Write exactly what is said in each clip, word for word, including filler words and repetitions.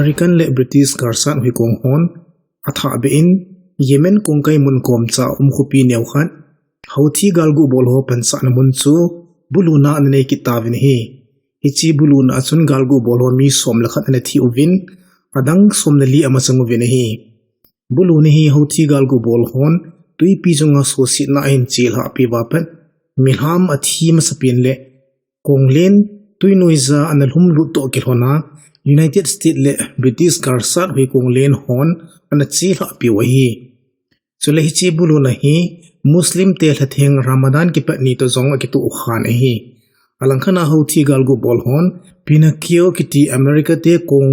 American le British galsat huikong hon athah beh in Yemen kongkai mun komcha um khopi neokhat Houthi galgu bol ho pansahna mun chu buluna ana nei kit tauvin ahi. Hiche buluna a chun galgu bol ho mi som le khat ana thi uvin, adang som le li amachang uvin ahi. Buluna hi Houthi galgu bol hon twipi chunga suhsetna ahin chelhah peh uva pat, milham athi masapen le konglen twi noija ana lhumlut toh kilhona, United States le British galsat huikong len hon ana chelhah peh u ahi. Chule hiche buluna hi Muslim te lhatheng Ramadan kipat ni toh jong akitoh u khan ahi. Alangkhat a Houthi galgu bol hon Pinocchio kiti America te kong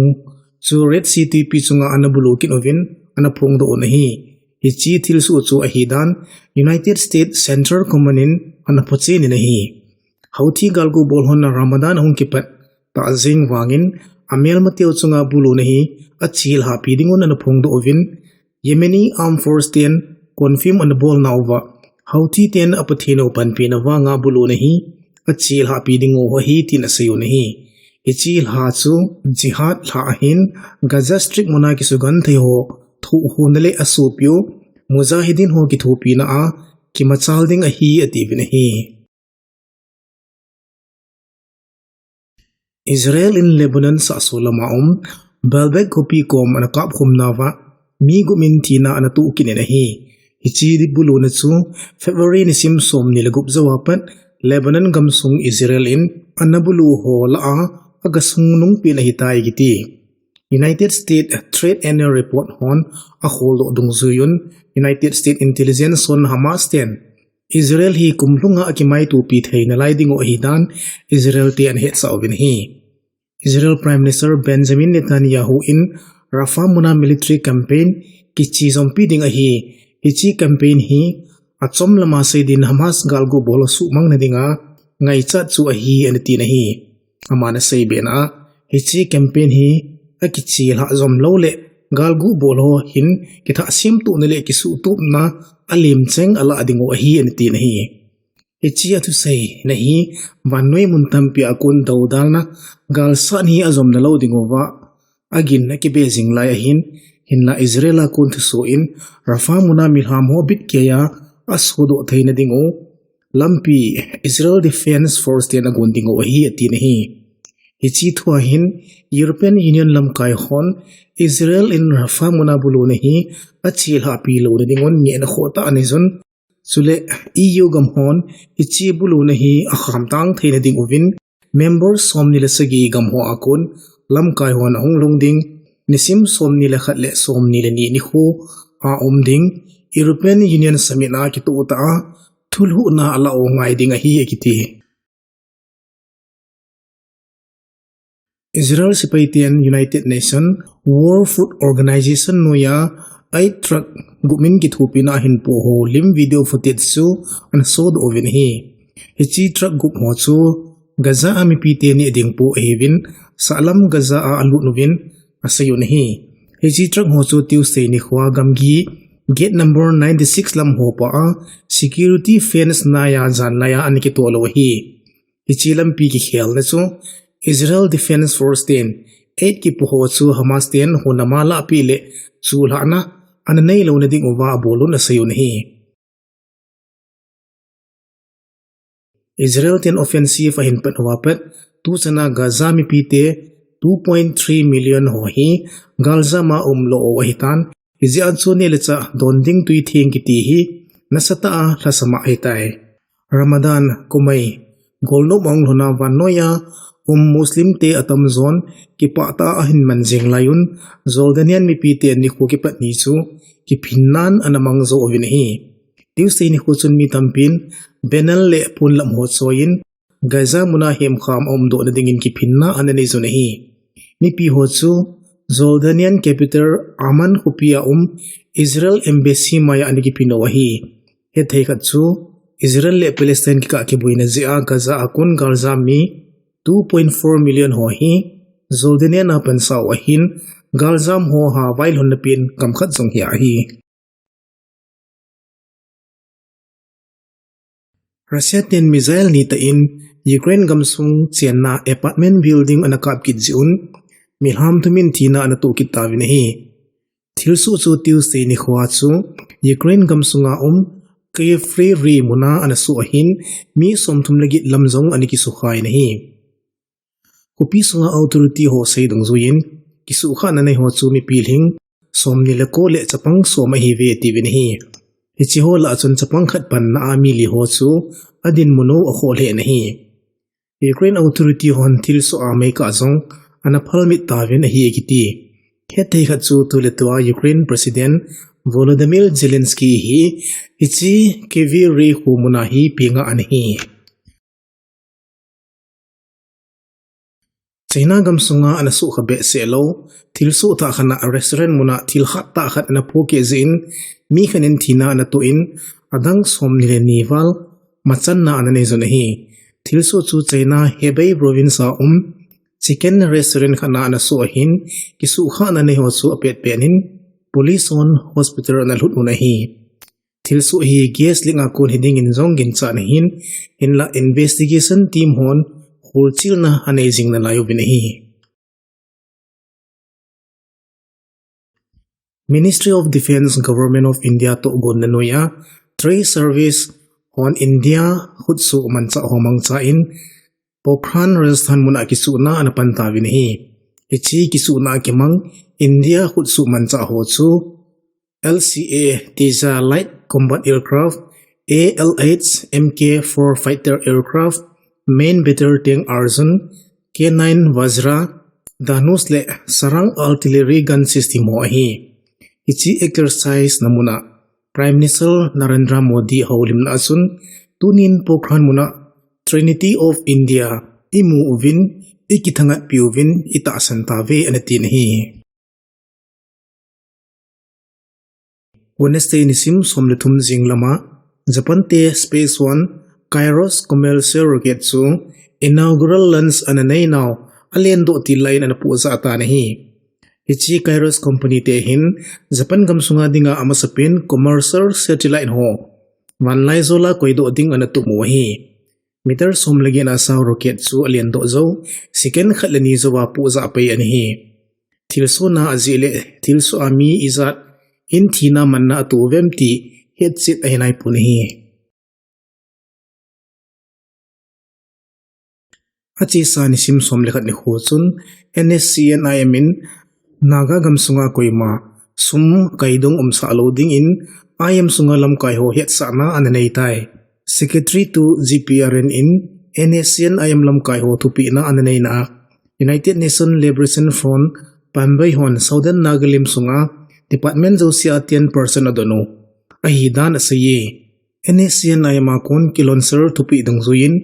chu Red Sea twipi chunga ana bulu kit uvin ana phongdoh un ahi. Hiche thilsoh chu ahidan United States Central Command in ana phochen in ahi. Houthi galgu bol hon Ramadan ahung kipat tah jeng vangin amelmateu chunga buluna hi achelhah peh dingun ana phongdoh uvin, Yemeni Armed Force ten confirm ana bolnauva, Houthi ten apathen u panpina vanga buluna hi achelhah peh dingu ahi tin aseiyu ahi. Hiche lha chu Jihad lha ahin, Gaza Strip muna kisugenthei ho thohhona le asopiu Mujahideen ho kithopina a kimachal ding ahi atiuvin ahi. Israel in Lebanon sahso lama um Baalbek khopi kom ana kapkhum nauva mi gup in thina ana toh kit in ahi. Hiche buluna chu February nisim somni le gup jouva pat Lebanon gamsung Israel in ana bulu ho lah a agasungnung pen ahitai kiti United States Trade Annual Report hon akholdoh dungjuiyun, United States Intelligence hon Hamas ten Israel hi kum lhunga akimaitopi thei nalai dingu ahidan Israel te ana hetsah uvin ahi. Israel Prime Minister Benjamin Netanyahu in Rafah muna military campaign kichejompi ding ahi. Hiche campaign hi achom lama seidin Hamas galgu bol ho suhmangna dinga ngaichat chu ahi ana tin ahi. Aman aseibena a, hiche campaign hi akichelhah jom lou le galgu bol ho hin kithah semtohna le kisuhtopna alemcheng alah dingu ahi ana tin ahi. Hiche athuseina hi vannoi mun tampi a kon doudalna galsat hi ajomna lou dinguva agin akibe jing lai ahin, hinla Israel a kon thusoh in Rafah muna milham ho bitkeija asodoh theina dingu lampi Israel Defence Force ten agon dingu ahi atin ahi. Hiche thua hin European Union lamkai hon Israel in Rafah muna buluna hi achelhahpi louna dingun ngehna khohtah aneiyin, chule E U gam hon hiche buluna hi akhamtang theina dinguvin member somni le sagi gam ho a kon lamkai hon ahung lhung ding, nisim somni le khat le somni le ni nikho a um ding European Union Summit a kitoh tah a thulhuhna alah u ngai ding ahi akiti. Israel sepai ten United Nation World Food Organization noiya eight truck gup in kithopina ahin poh ho lim video footage chu ana sodoh uvin ahi. Hiche truck gup ho chu Gaza a mipi teni ding poh ahiuvin, sahlam Gaza a alut uvin aseiyu ahi. Hiche truck ho chu Tuesday nikhoa gamgi gate number ninety six lam ho pa a security fence naiya janlaiya ana kitoh lou ahi. Hiche lampi kikhelna chu Israel Defence Force ten eight kipoh ho chu Hamas ten hunama lahpeh le chulhahna ana neilouna dinguva abolun aseiyu ahi. Israel ten offensive ahin pat uva pat tuchana Gaza mipite two point three million ho hi galjam a umlou u ahitan, hijeh a chu neh le chah don ding twi theng kiti hi nasatah a lhasam ahitai. Ramadan kumei golnop ahung lhuna vannoiya um Muslim te atamjon kipah tah a ahin man jing laiyun, Jordanian mipite nikho kipat ni chu kiphinnan ana mang jou uvin ahi. Tuesday nikho chun mi tampin banner le ponlam ho choiyin Gaza muna hemkham aumdohna dingin kiphinna ana neiyun ahi. Mipi ho chu Jordanian capital Amman khopi a um Israel embassy maiya ana kipin u ahi. Hethei khat chu Israel le Palestine kikah kiboina jeh a Gaza a kon galjam mi two point four million ho hi Jordanian a pansa u ahin, galjam ho ha vailhunna pen kam khat jong hi ahi. Russia ten missile nitah in Ukraine gamsung chenna apartment building ana kap kit jeh un, Milham thumin thina ana toh kit tauvin ahi. Thilsoh chu Tuesday nikhoa chu Ukraine gamsunga um Kryvyi Rih muna ana soh ahin, mi somthum le get lam jong ana kisukha in ahi. Khopi sunga authority ho sei dungjuiyin, kisuhkhahna nei ho chu mipi lhing somni le ko le chapang som ahiuve atiuvin ahi. Hiche ho lah a chun chapang khat panna a mi li ho chu adinmun u akhoh lheh in ahi. Ukraine authority hon thilsoh a meikah jong ana phalmit tauvin ahi akiti. Hetthei khat chu tuletua Ukraine President Volodymyr Zelensky hi hiche Kryvyi Rih kho muna hi peng a ana hi. China gamsunga ana sukha behseh lou, thilsoh tah khat a restaurant muna thil khat tah khat ana pohkeh jeh in, mi khat in thina ana toh in, adang somni le ni val machanna ana nei uvin ahi. Thilsoh chu China Hebei province a um chicken restaurant khat a ana soh ahin, kisuhkhahna nei ho chu apet pet in, police hon hospital ana lhut un ahi. Thilsoh hi gas leak a kon hiding in jong ginchat ana hin, hinlah investigation team hon kholchilna anei jing nalai uvin ahi. Ministry of Defence, Government of India tohgon noiya Tri Service hon India khutsoh manchah ho mangcha in Pokhran Rajasthan muna kisuhna ana pan tauvin ahi. Hiche kisuhna a kimang India khutsoh manchah ho chu L C A Tejas Light Combat Aircraft, A L H M K four Fighter Aircraft, Main Battle Tank Arjun, K nine Vajra, Dhanush le Sarang Artillery Gun System ho ahi. Hiche exercise na muna Prime Minister Narendra Modi houlimna a chun tunin Pokhran muna Trinity of India imu uvin, ikithangatpi uvin, itahsan tauve ana tin ahi. Wednesday nisim som le thum jing lama Japan te Space One Kairos commercial rocket chu inaugural launch ana neinau alendoh til laiyin ana pohjah tan ahi. Hiche Kairos company te hin Japan gamsunga dinga amasapen commercial satellite ho vanlaijol a koidoh ding ana tumu ahi. Meter som le get a sao rocket chu alendoh jou, second khat le ni jouva pohjah pai ana hi. Thilsoh na ajeh le thilsoh a mi ijat in thina manna atoh uvem ti hetchet ahi naipon ahi. Achesa nisim som le khat nikho chun N S C N I M in Naga gamsunga koima sum kaidong umsah lou dingin I M sunga lamkai ho hetsahna ana neitai. Secretary to G P R N in N S C N I M lamkai ho thupehna ana neina a United Nation Liberation Front Pambei hon Southern Nagalim sunga department jousea ten percent adon u ahidan aseiye. N S C N I M a kon kilonser thupeh dungjuiyin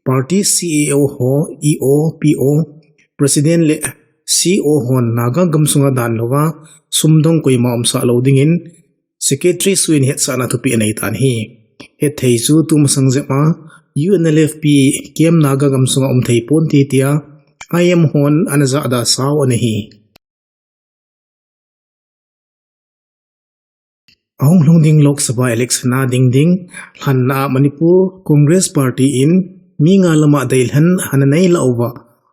party C E O ho, E O, P O, President le C O hon Naga gamsunga dan louva sumdong koima umsah lou dingin Secretary suin hetsahna thupeh aneitan ahi. Hetthei chu tumasang jep a U N L F P camp Naga gamsunga umthei ponte tia I M hon ana jahda sao ana hi. Ahung lhung ding Lok Sabha election a ding ding lhanna a Manipur Congress Party in mi nga lama deilhen ana neilah uva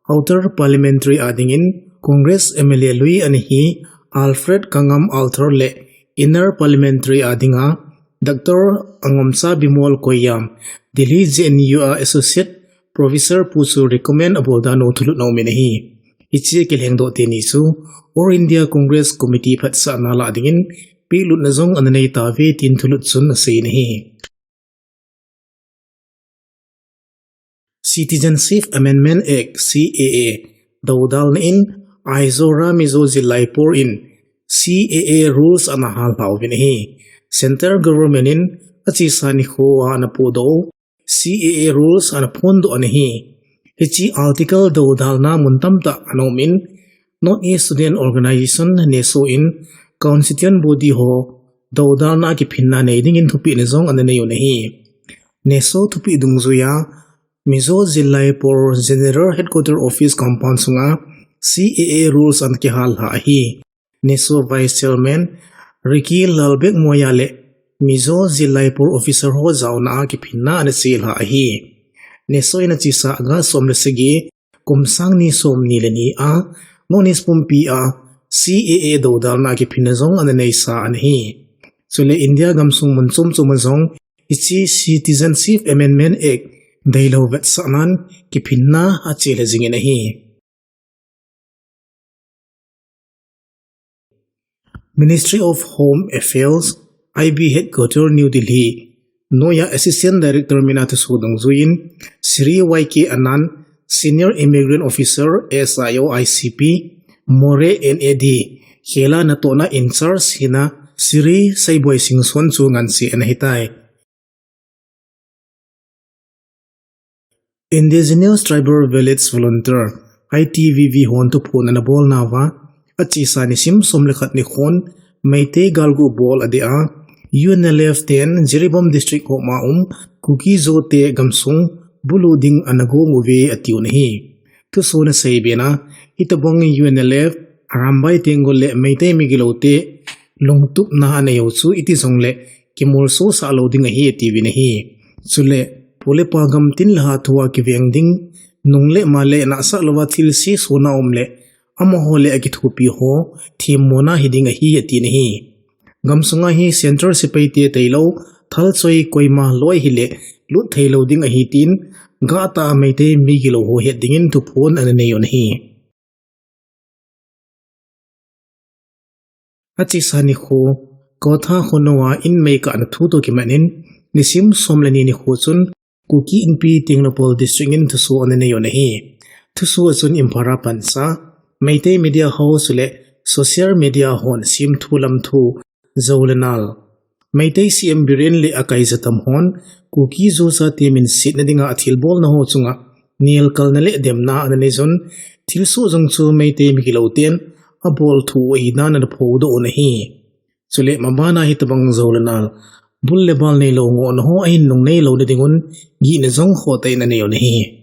Outer Parliamentary a dingin Congress M L A lui ana hi Alfred Kangam Arthur le Inner Parliamentary a dinga Doctor Angomcha Bimol Koyam, Delhi J N U a Associate Professor pu chu recommend abol dan u thulut ana um in ahi. Hiche kilhengdoh teni chu All India Congress Committee phatsahna lah dingin pehlutna jong ana neitauve tin thulut chun aseiyin ahi. Citizenship Amendment Act, C A A, doudalna in Aizawl a Mizo Zillai Por in C A A rules ana hallha uvin ahi. Central Government in achesa nikhoa ana pohdoh u C A A rules ana phondoh ana hi. Hiche article doudalna mun tamtah ana um in, North East Student Organisation, NESO in constituent body ho doudalna a kiphinna nei dingin thupehna jong ana nei u ahi. NESO thupeh dungjuia Mizo Zillai Por General Headquarter Office Compound sunga C A A rules ana kihallha ahi. NESO Vice Chairman Ricky Lalbekmoya le Mizo Zillai Por officer ho jaona a kiphinna ana chelha ahi. NESO in achesa August som le sagi, kum sang ni som ni le ni a North East pumpi a C A A doudalna kiphinna jong ana neisa ana hi. Chule India gamsung mun chom chom a jong hiche Citizenship Amendment Act deilou vetsahnan kiphinna achelha jingin ahi. Ministry of Home Affairs, I B Headquarter, New Delhi noiya Assistant Director mina thuso dungjuiyin Shri Y K Anand, Senior Immigrant Officer, S I O, I C P, Moreh, N A D khela natohna in charge hina Shri Seiboi Singson chu ngansi ana hitai. Indigenous Tribal Village Volunteer, I T V V hon thuphon ana bolnauva, achesa nisim som le khat nikhon Meitei galgu bol adeh a, U N L F ten Jiribam District homa um Kuki-Zo te gamsung bulu ding ana gong uve atiu ahi. Thuso ana seibena, hitobang U N L F, Arambai Tenggol le Meitei migilou te lungtupna anei u chu iti jongle kimolso sah lou ding ahi atiuvin ahi. Chule pu le pa gamtin le hatah thua kiveng ding, nung le ma le nahsah louva thilse sona um le amaho le akithopi ho themmona hiding ahi atin ahi. Gamsunga hi Central sepai te tailou, thalchoi koima loi hile lut theilou ding ahi tin, gahtah a Meitei migilou ho het dingin thuphon ana nei u ahi. Achesa nikho, Kautha khonunga in meikahna thu toh kimanin, nisim som le ni nikho chun Kuki Inpi Tengnoupal District in thuso ana nei u ahi. Thuso a chun Imphal a pansa Meitei Media House le social media hon semthu lamthu, jou le nal, Meitei C M Biren le akaija tam hon Kuki-Zo chate minsetna dinga athilbolna ho chunga nelkalna le demna ana neijun, thilsoh jong chu Meitei migilou ten abol thu u ahi dan ana phodoh u ahi. Chule mabana hitobang jou le nal, bul le bal neilou ngohna ho ahin nungnei louna dingun, gihna jong khohtah in anei u ahi.